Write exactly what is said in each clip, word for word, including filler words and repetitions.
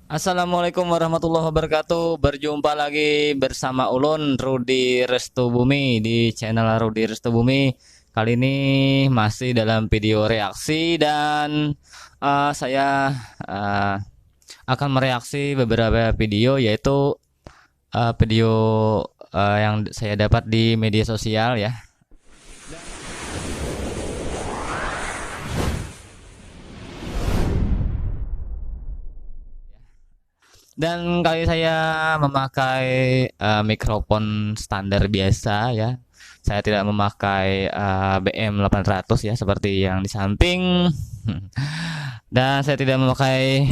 Assalamualaikum warahmatullahi wabarakatuh. Berjumpa lagi bersama ulun, Rudi Restu Bumi, di channel Rudi Restu Bumi. Kali ini masih dalam video reaksi dan, eh, saya, eh, akan mereaksi beberapa video, yaitu, eh, video, eh, yang saya dapat di media sosial, ya. Dan kali saya memakai, eh, mikrofon standar biasa, ya. Saya tidak memakai, eh, B M delapan ratus, ya, seperti yang di samping. Dan saya tidak memakai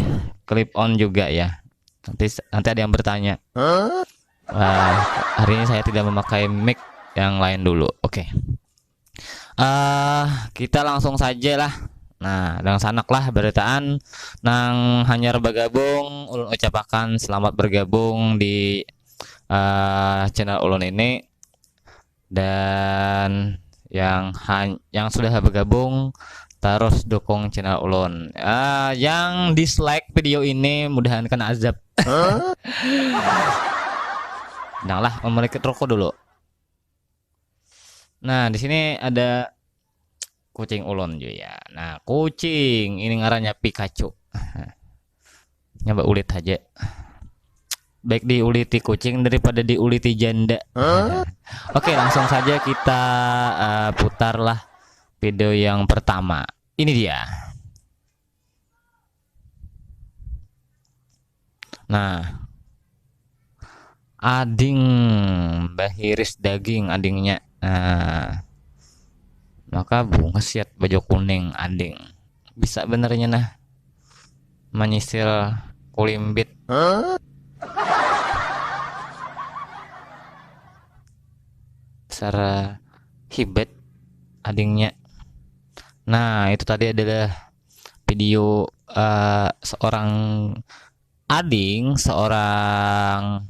clip on juga, ya. Nanti, nanti ada yang bertanya. Wah, hari ini saya tidak memakai mic, yang lain dulu. Oke. Eh, kita langsung saja lah. Nah, dengan sanak lah barataan nang hanyar bagabung, ulun ucapakan selamat bergabung di, eh, channel ulun ini. Dan yang han-, yang sudah bergabung, terus dukung channel ulun. Ah, yang dislike video ini mudahan kena azab. Janganlah, memiliki rokok dulu. Nah, di sini ada kucing ulun juga, ya. Nah, kucing ini ngarannya Pikachu. Nyoba ulit aja. Baik diuliti kucing daripada diuliti janda. Oke, langsung saja kita, eh, putarlah video yang pertama. Ini dia. Nah, ading bahiris daging adingnya. Nah, maka bungas yat baju kuning ading. Bisa benernya nah manyisil kulimbit. Sara hibat adingnya. Nah, itu tadi adalah video, eh, seorang ading, seorang,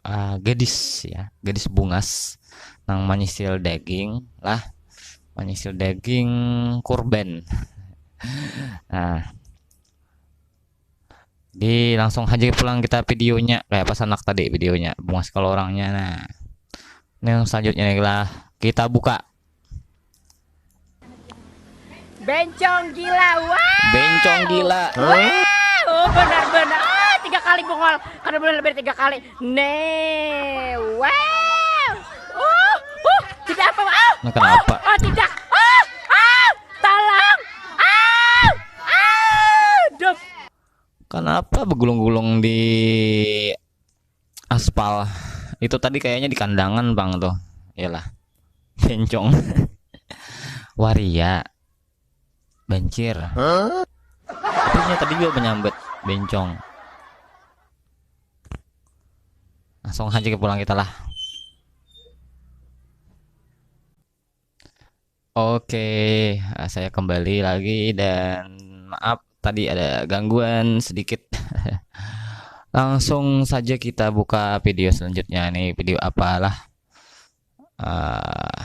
eh, gadis, ya, gadis bungas nang manyisil daging lah, manyisil daging kurban. Nah, di langsung aja pulang kita videonya, kayak apa sanak tadi videonya, bungas kalau orangnya. Nah, ini yang selanjutnya nih lah, kita buka. Bencong gila, wah. Bencong gila. Wah, oh, benar-benar. Ah, tiga kali bungol. Kada boleh lebih dari tiga kali. Nih, wow. Uh, uh, tidak apa. Ah, nah, kenapa? Oh, oh, tidak. Ah, ah, tolong. Ah, ah, duh. Kenapa begulung-gulung di aspal? Itu tadi kayaknya di kandangan, Bang, tuh. Iyalah. Bencong. Waria. Bancir. Tapi nya tadi juga menyambat bencong. Langsung aja ke pulang kita lah. Oke, eh, saya kembali lagi dan maaf tadi ada gangguan sedikit. Langsung saja kita buka video selanjutnya nih, video apalah. Eh,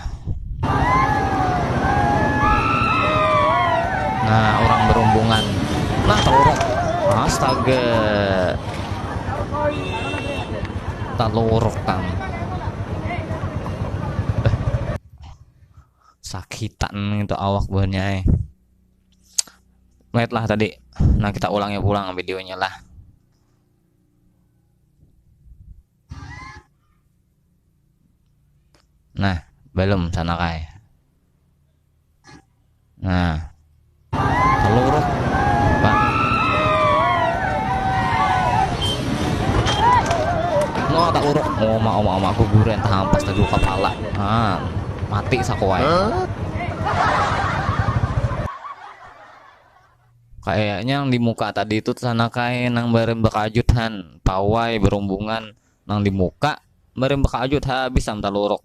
nah, orang berumbungan. Nah, teluruk. Astaga. Teluruk kan. Sakitan itu awak buhannya, eh. Lihat lah tadi. Nah, kita ulangnya pulang videonya lah. Nah, belum sana kai. Nah. Teluruk. Pak. No, tak uruk. Oma, oma, oma, guguran tahampas tadi kepala. Ah, mati sakuai. Kayaknya yang di muka tadi itu sana kai nang barem bakajut han, pawai berumbungan nang di muka barem bakajut habis am taluruk.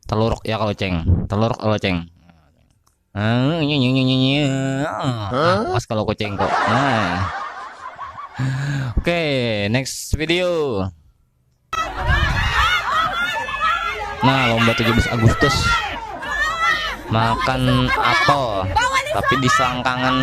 Taluruk ya kalau ceng, taluruk kalau ceng. Ah, nying, nying, nying, nying, nying. Ah, pas kalau kucing kok. Nah. Oke, next video. Nah, lomba tujuh belas Agustus. Makan apel, tapi di selangkangan.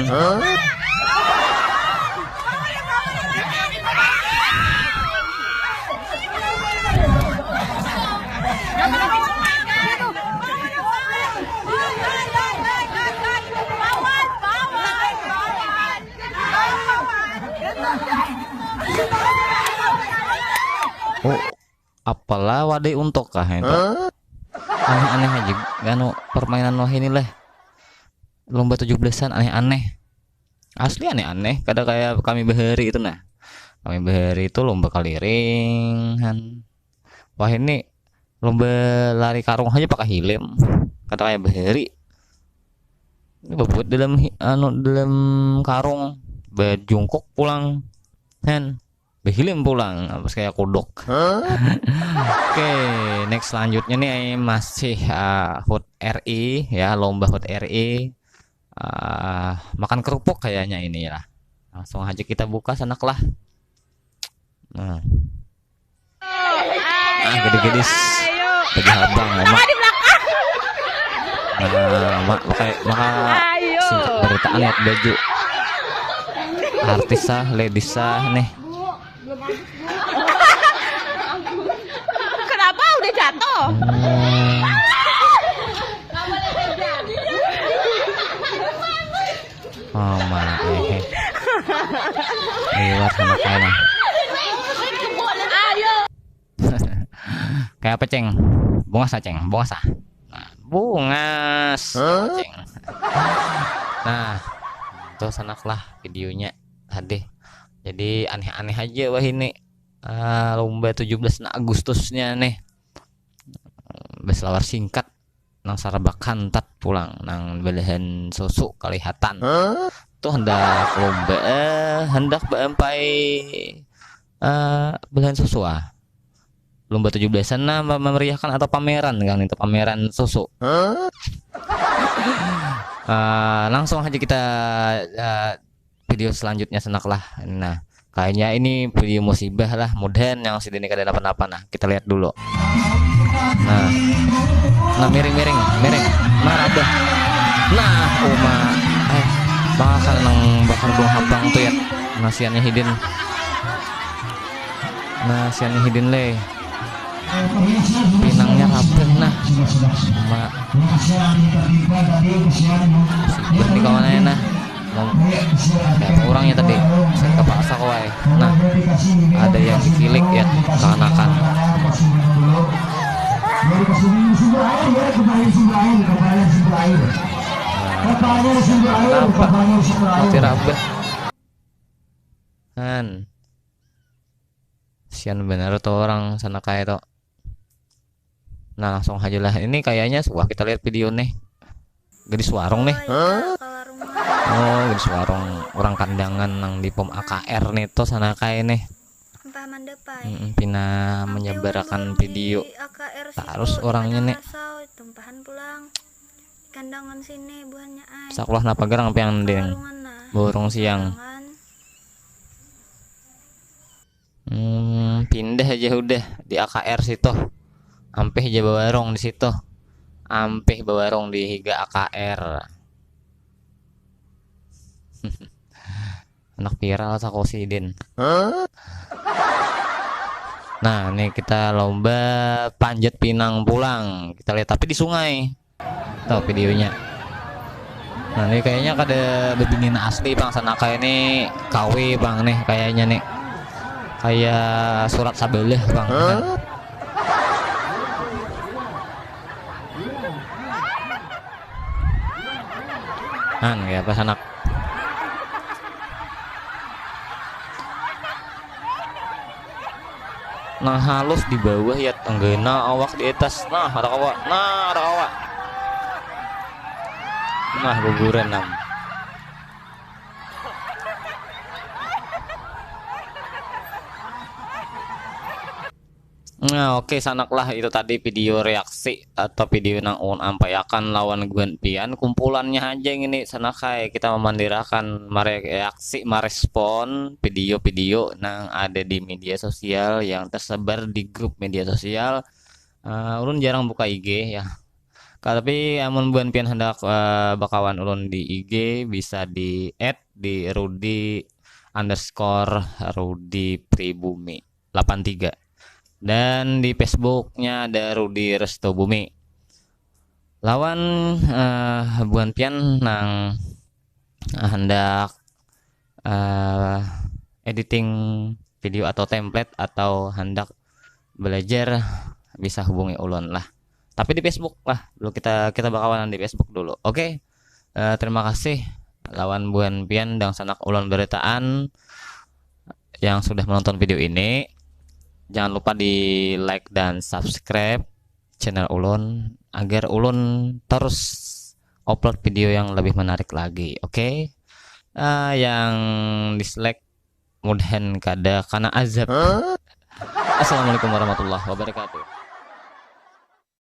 Oh, apalah wadai untok kah itu? Aneh-aneh aja anu permainan wahini leh. Lomba tujuh belasan aneh-aneh. Asli aneh-aneh, kada kayak kami bahari itu nah. Kami bahari itu lomba kaliring kan. Wahini lomba lari karung aja pakai helm. Kada kayak bahari. Ini bebuat dalam hi- anu dalam karung, bejungkuk pulang. Hen, behilim pulang, pas kayak kodok. Oke, next selanjutnya nih masih uh, HUT R I ya, lomba HUT R I. Uh, makan kerupuk kayaknya ini lah. Langsung aja kita buka sanak lah. Nah. Ah, gede-gede. Baju habang, Mak. Nah, Mak pakai maka singkat beritaan lihat baju. Artis ah, ladies ah nih. Kenapa udah jatuh? Hmm. Oh, ma eh. Liwat sama kayak nah. Kayak apa, Ceng? Bungas ah, Ceng. Bungas ah. Nah, bungas. Huh? Ceng. Nah, itu sanak lah videonya tadi. Jadi aneh-aneh aja wah ini. Uh, lomba tujuh belas Agustusnya nih. Beselawar singkat nang sarabak hantat pulang nang belahan susu kelihatan tuh hendak lomba eh, hendak beempai eh, belahan susu ah lomba tujuh belasan nah memeriahkan atau pameran kan itu pameran susu uh, langsung aja kita uh, video selanjutnya senak lah nah Kayaknya ini video musibah lah, mudahan yang sidin kada napa-napa nah. Kita lihat dulu. Nah. Nah, miring-miring, miring. Nah, rabah. Nah, uma. Eh, makan nang bakar dong habang tuh ya. Nasiannya hidin. Nasiannya hidin leh. Pinangnya rabah nah. Uma. Sibuk di kawannya nah. Mau kayak apa orangnya tadi? Saya kepaksa kok wae. Nah, ada yang dikilik ya, seakan-akan. Kenapa? Mati rabah. Han. Sian bener tuh orang sana kayak tuh. Nah, langsung aja lah. Ini kayaknya suah kita lihat video nih. Gadis warung nih. Oh, gadis warung orang kandangan nang di pom A K R nih tuh sana kayak nih. Entah mandapai. Mm, pina menyebarakan video. Terus orangnya nih. Tumpahan pulang. Kandangan sini buahnya ai. Sakulah napa gerang piang ding. Borong siang. Hmm, pindah aja udah di A K R situ. Ampih aja bawarung di situ. Ampih bawarung di higa A K R. Anak viral sako sidin. Nah, ini kita lomba panjat pinang pulang. Kita lihat tapi di sungai. Tuh videonya. Nah, ini kayaknya kada bebini asli bang sana kayak ini K W bang nih kayaknya nih. Kayak surat sabelah bang. Huh? Nah, kayak apa sanak? Nah halus di bawah ya tenggena awak di atas nah ada kawa nah ada kawa nah guguran nang Nah, oke, okay, sanaklah itu tadi video reaksi atau video nang un ampaiakan lawan guan pian kumpulannya aja ini sanakai kita memandirakan mereaksi merespon video-video nang ada di media sosial yang tersebar di grup media sosial uh, ulun jarang buka I G ya tapi amun buan pian hendak uh, bakawan ulun di I G bisa di add di Rudi underscore Rudi Pribumi delapan tiga dan di Facebooknya ada Rudi Resto Bumi lawan uh, buan pian nang uh, hendak uh, editing video atau template atau handak belajar, bisa hubungi ulun lah. Tapi di Facebook lah dulu, kita kita bakawanan di Facebook dulu. Oke. Eh, terima kasih lawan buhan pian dangsanak ulun beritaan yang sudah menonton video ini. Jangan lupa di like dan subscribe channel ulun agar ulun terus upload video yang lebih menarik lagi. Oke. Eh, yang dislike mudahan kada kana azab. Assalamualaikum warahmatullahi wabarakatuh.